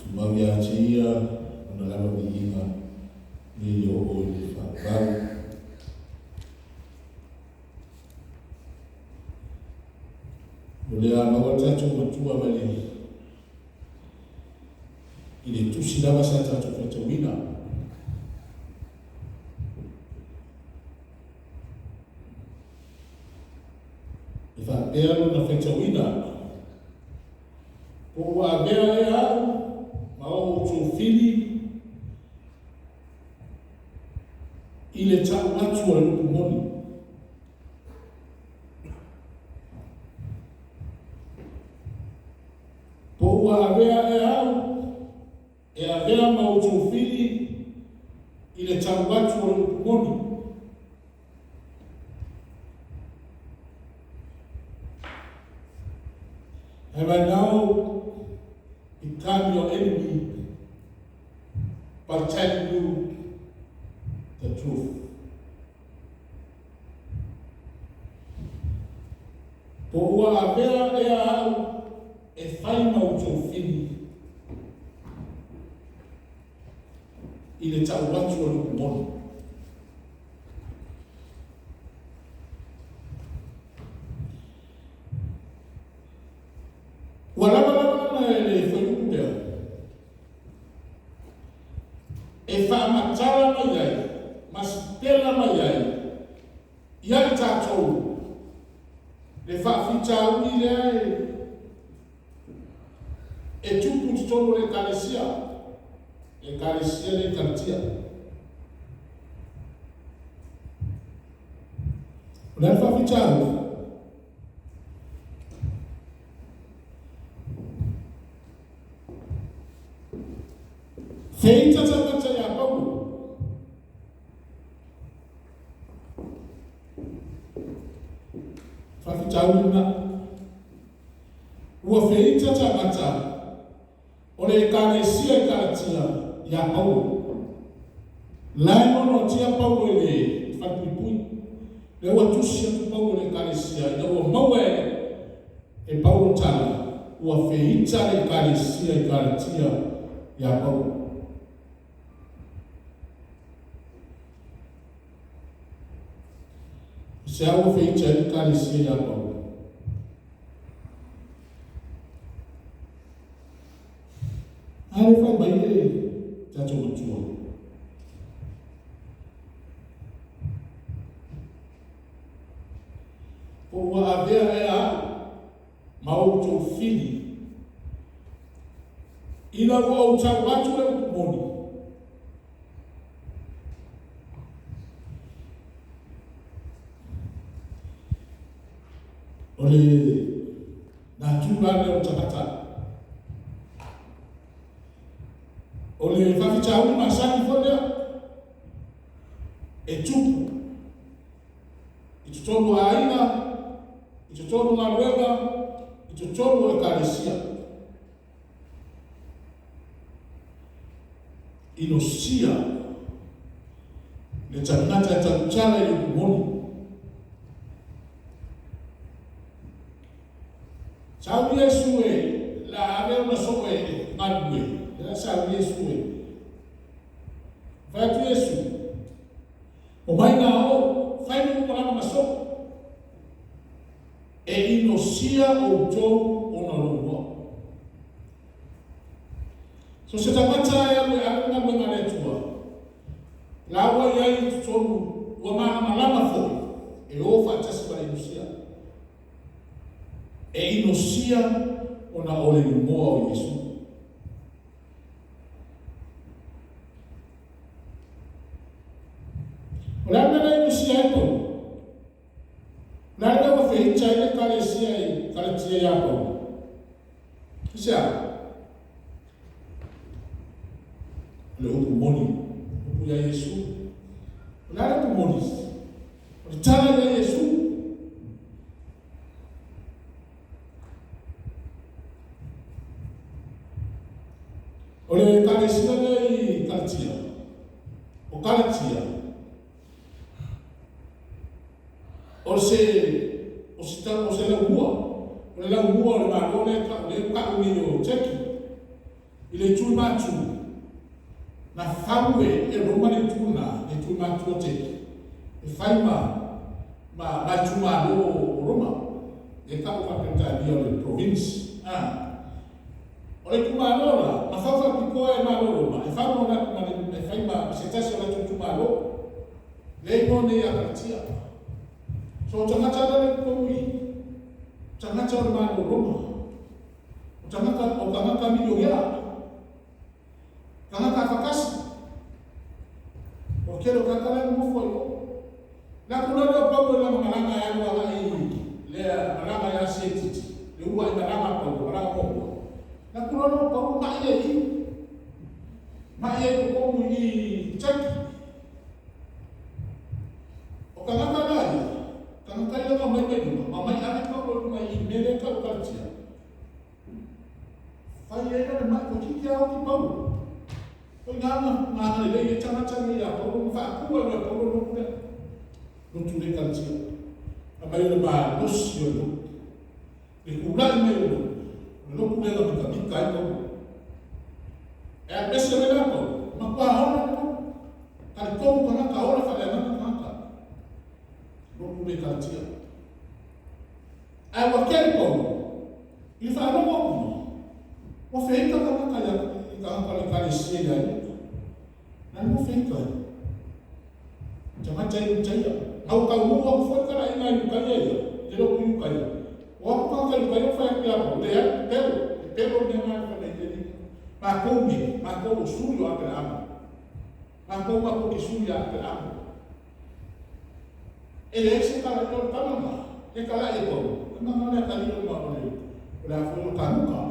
Tumau ia te ia Lona lava viiga nei oo i le faavavau. O le a maua le tatou Matua mai le i le tusi lava sa tatou faitauina. E faapea lona faitauina, Po ua avea ea au ma o outou fili i le tau atu o le upu moni? Po ua avea ea au e avea ma outou fili i le tau atu o le upu moni? Have I now become your enemy by telling you the truth? Po ua avea ea au e fai ma outou fili i le tau atu o le upu moni? Ua lava lava lana e le fuaiupu lea e faamatala mai ai ma sipela mai ai ia i tatou le faafitauli lea e tupu i totonu o le Ekalesia, Ekalesia le Kalatia. O le a le faafitauli? Feita tagata ia Paulo. Faafitauli lena. Ua feita tagata o le Ekalesia i Kalatia ia Paulo. La e noanoatia Paulo i le falepuipui. Lea ua tusi atu Paulo i le Ekalesia ina ua maua e Paulo tala ua feita le Ekalesia i Kalatia ia Paulo. Se a ua feita ai le Ekalesia ia Paulo? A le fai mai le tatou Matua. Po ua avea ea au ma outou fili ina ua ou tau atu le upu moni? O le natura lea o le tagata. O le faafitauli masani foi lea e tupu i totonu o aiga, i totonu o galuega, i totonu o ekalesia. Inosia le tagata e tautala i le upu moni. Sau Iesu e la ave ona soo e galulue. Lea sau Iesu e fai atu Iesu, o mai na o, fai mo malama ma soo. E inosia outou ona o lou igoa. So se tagata e alu e ave le galuega a le Atua, la ua i ai i totonu, ua malamalama foi, e o faatasi ma le inosia. E inosia ona o le igoa o Iesu. O le a le mea na inosia ai Paulo? O le a le mea ua feita ai le Ekalesia i Kalatia ia Paulo? I se a? O le upu moni, upu ia Iesu. O le a le upu moni? O le tala ia Iesu. O le Ekalesia lea i Kalatia, o Kalatia, o se o se o se laumua, o le laumua o le Malo lea lea ua tau nei o Turkey. I le itu i Matu, na fau e e Roma le itu lena, le itu i Matu o Teki, e fai ma, ma, ma itumalo o Roma. E ta'u faa-Peretania o le province. A. O le itumalo la, na fau faapitoa e Malo o Roma, e fau ma, ma, e fai ma se tasi o latou itumalo. Lea e igoa nei ia Kalatia. So o tagata la lea i totonu i i, tagata o le Malo o Roma. O tagata, o tagata milionea. Tagata afatasi. O le tele o tagata la e nonofo ai i o. Le atu la lea o Paulo i lana malaga e alu agai i lea malaga i Asia Itiiti, le uluai malaga a Paulo, malaga muamua. Le atu la lea o Paulo ma'i ai i i. Ma'i ai i totonu i i i Turkey. O tagata la ia, tagata ia na omai mai luga, na omai ave Paulo i luga i i i le mea lea e tau o Kalatia. Fai ai la le mai, toeitiiti lava oti Paulo. O i ina na agalelei ai tagata nei ia Paulo ma faatu ai loa e Paulo le lotu lea, lotu lea i Kalatia. Fai mai o le malosi o le lotu, le tulai mai o le lotu, o le lotu lea na mitamita ai Paulo. E alu ese mai la Paulo, matua ola le lotu. Talitonu tagata, ola faaleagaga tagata. Lotu lea i Kalatia. Ae ua keli Paulo i le faalogo atu ia, ua feita tagata ia, i tagata o le Ekalesia ia ia. Na ua feita ai. Tagata i Utaia. Na ua taunuu atu foi le talaiga i Utaia ia, i le lotu i Utaia. O atu tagata i Utaia ua fai atu ia Paulo, leai, pepelo, pepelo le mea lena e fai mai ai le alii. Matou nei, matou o suli o Aperaamo. Matou matou te suli ia Aperaamo. E leai se tala i o le tama lena, e talai e Paulo, e mana le atalii o le o le o le a foi o le kamuta.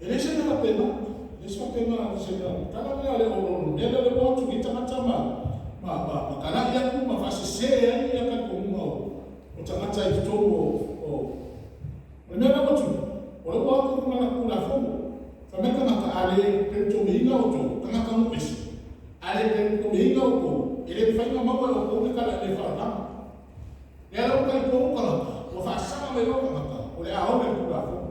E leai se mea faapena, e leai se faapena se mea tala lea le o o mea lea ua o atu nei tagata ma ma ma, ma talai atu ma faasese ai ia talitonuga o tagata i totonu o o le mea la ua tupu, o lea ua o atu i luga o Tulafono. Fai mai tagata, a le peretomeina outou, tagata nuu ese, a le peretomeina outou, e le mafai ona maua e outou le tala le faaolaga. Lea la ua talitonu tagata, ua faasaga mai loa tagata, o le a ola i le Tulafono.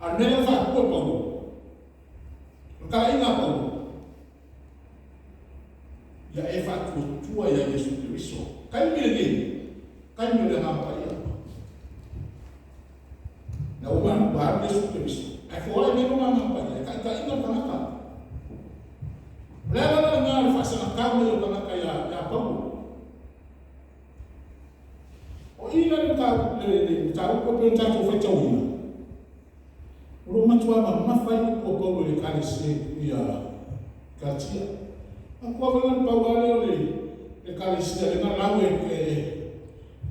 A o le mea lea ua faatu e Paulo, o le talaiga a Paulo, ia e faatuatua ia Iesu Keriso. Taimi lenei, taimi o le Agaga Paia. Na ua ua alu Iesu Keriso, ae foai mai lona Agaga Paia e taitaiina le tagata. O le ala la lena o le faasagatau mai o tagata ia, ia Paulo. O i la le mataupu e pei ona tatou faitauina, o lo o matua mamafa ai upu a Paulo i le Ekalesia ia Galatia. Manatua foi na pau lava lea o le Ekalesia lea na lau e, e,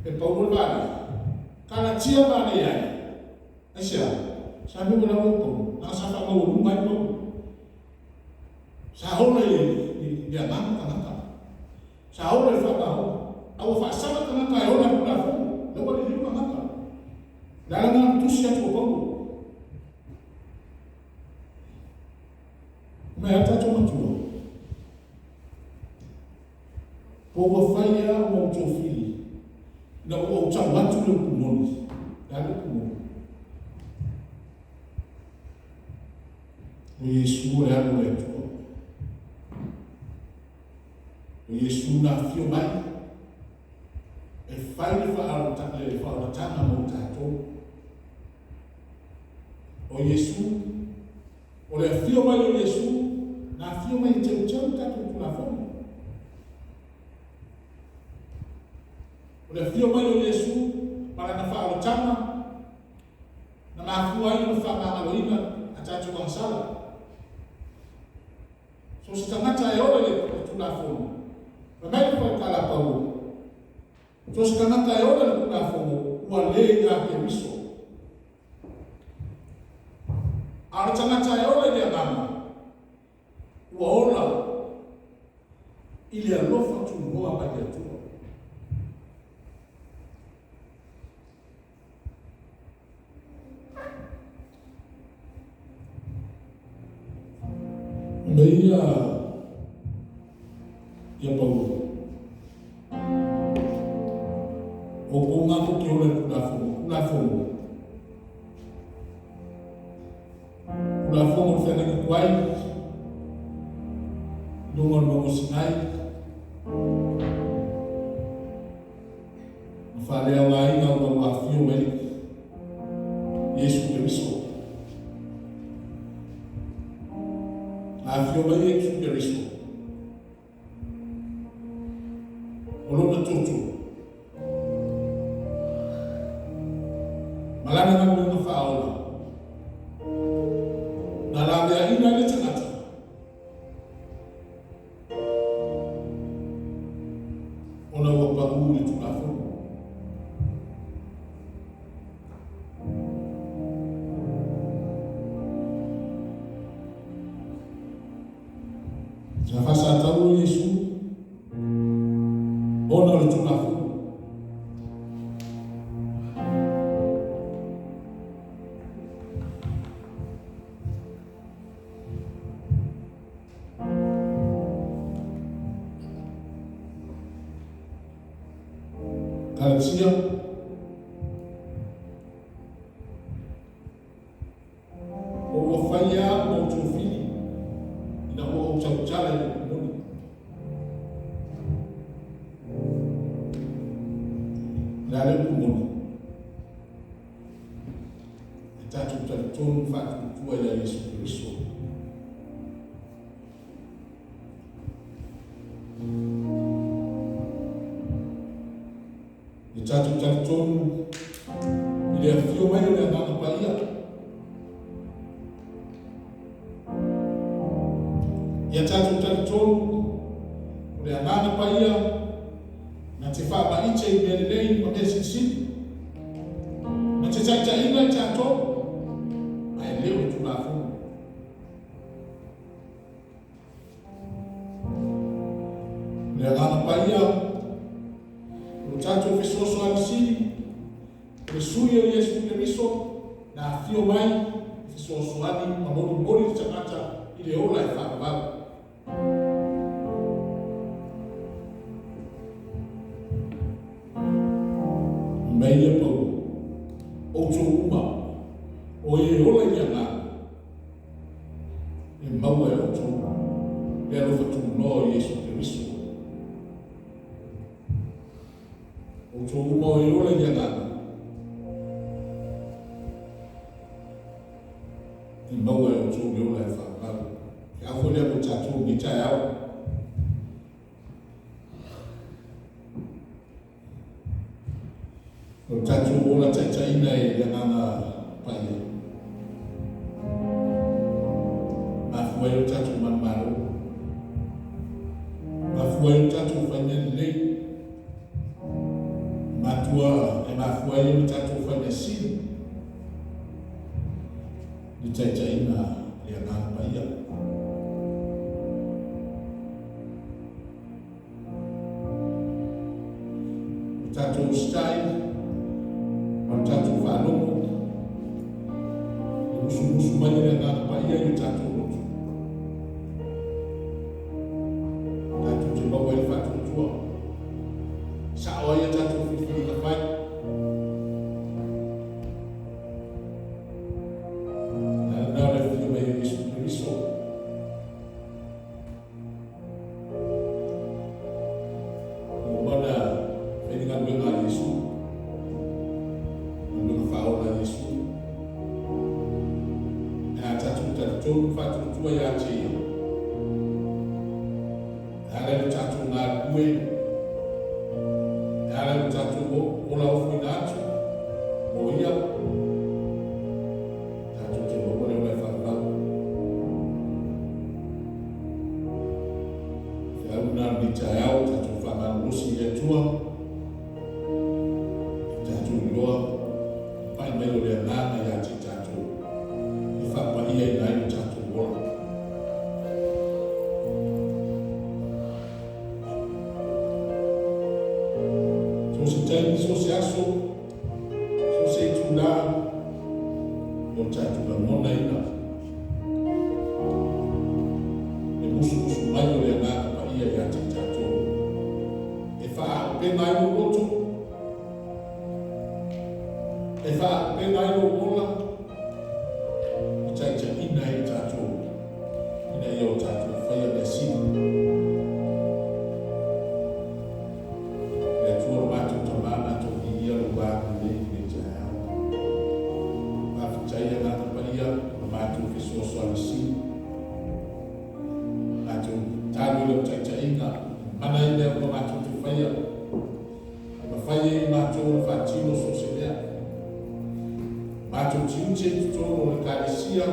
e Paulo le valea. Galatia valea ai. Aisea? Sa mea ua lau ai Paulo, leaga sa faamaualuga ai Paulo. Sa ola i le, i le agaga tagata. Sa ola i le faataoga. A ua faasaga tagata e ola i le Tulafono, lea ua liliu tagata. O le ala lena o le tusi atu o Paulo. Mai a tatou matua, po ua fai ea ua outou fili, ina ua ou tau atu le upu moni. Le a le upu moni? O Iesu o le Alo o le Atua. O Iesu na afio mai e fai le faaolataga mo tatou. O Iesu, o le afio mai o Iesu, na afio mai e teuteu le tatou Tulafono. O le afio mai o Iesu ma lana faaolataga, na mafua ai ona faamagaloina a tatou agasala. So se tagata e ola i le Tulafono, fai mai le fuaitala a Paulo, so se tagata e ola i le Tulafono, ua le ia Keriso. A o le tagata e ola i le Agaga, ua ola i le alofa tunoa mai le Atua. Mei ia ia Paulo. O kou matou te ola i le Tulafono, Tulafono. Tulafono o le feagaiga tuai i luga o le mauga o Sinai, na faaleaogaina ona ua afio mai Iesu Keriso. Na afio mai Iesu Keriso, o Lona toto ma Lana galuega faaola, na laveaina ai le tagata ona ua pau i le Tulafono. Sa faasatau o Iesu ona o le Tulafono. Galatia O ua faia au ma ou tofili ina ua ou tautala i le upu moni. O le a le upu moni? E tatou talitonu faatuatua ia Iesu Keriso. E tatou talitonu i le afio mai o le Agaga Paia. Ia tatou talitonu o le Agaga Paia na te faamaite i mea lelei ma mea silisili, na te taitaiina i tatou, ae le o le Tulafono. O le Agaga Paia, o lo tatou fesoasoani sili, o le Sui o Iesu Keriso na afio mai e fesoasoani ma molimoli le tagata i le ola e faavavau. Fai mai ia Paulo, Outou uma o e ola i le Agaga, e maua e outou le alofa tunoa o Iesu Keriso. Outou uma o e ola i le Agaga, e maua e outou le ola e faavavau. E ao foi lea mo tatou i lenei taeao. O le tatou ola taitaiina e le Agaga Paia. Mafua ai o tatou manumalo. Mafua ai o tatou fai mea lelei. Matua e mafua ai o tatou fai mea sili. Le taitaiina le Agaga Paia. O tatou usitai ma le tatou faalogo, e musumusu mai e le Agaga Paia i o tatou loto. Tatou te maua ai le faatuatua. Sa'o ai a tatou filifiliga fai. Le ala lena o le afio mai o Iesu Keriso. Ua uma ona fai le galuega a Iesu, galuega faaola a Iesu. Ae a tatou talitonu ma faatuatua ia te Ia, e ala i lo tatou galulue, e ala i lo tatou ola ofoina atu mo Ia, tatou te maua le ola e faavavau. Feau lena lenei taeao, tatou faamalolosi i le Atua, e tatou iloa le pai mai o le Agaga ia te tatou, e faapaiaina ai lo tatou ola. So se taimi, so se aso, so se itulā, o tatou lagonaina le musumusu mai o le Agaga Paia ia te tatou, e faaauupega ai lou loto, e faaauupega ai lou ola, e taitaiina ai tatou. Matou tiute i totonu o Ekalesia,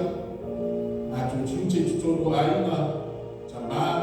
matou tiute i totonu o aiga, tamā.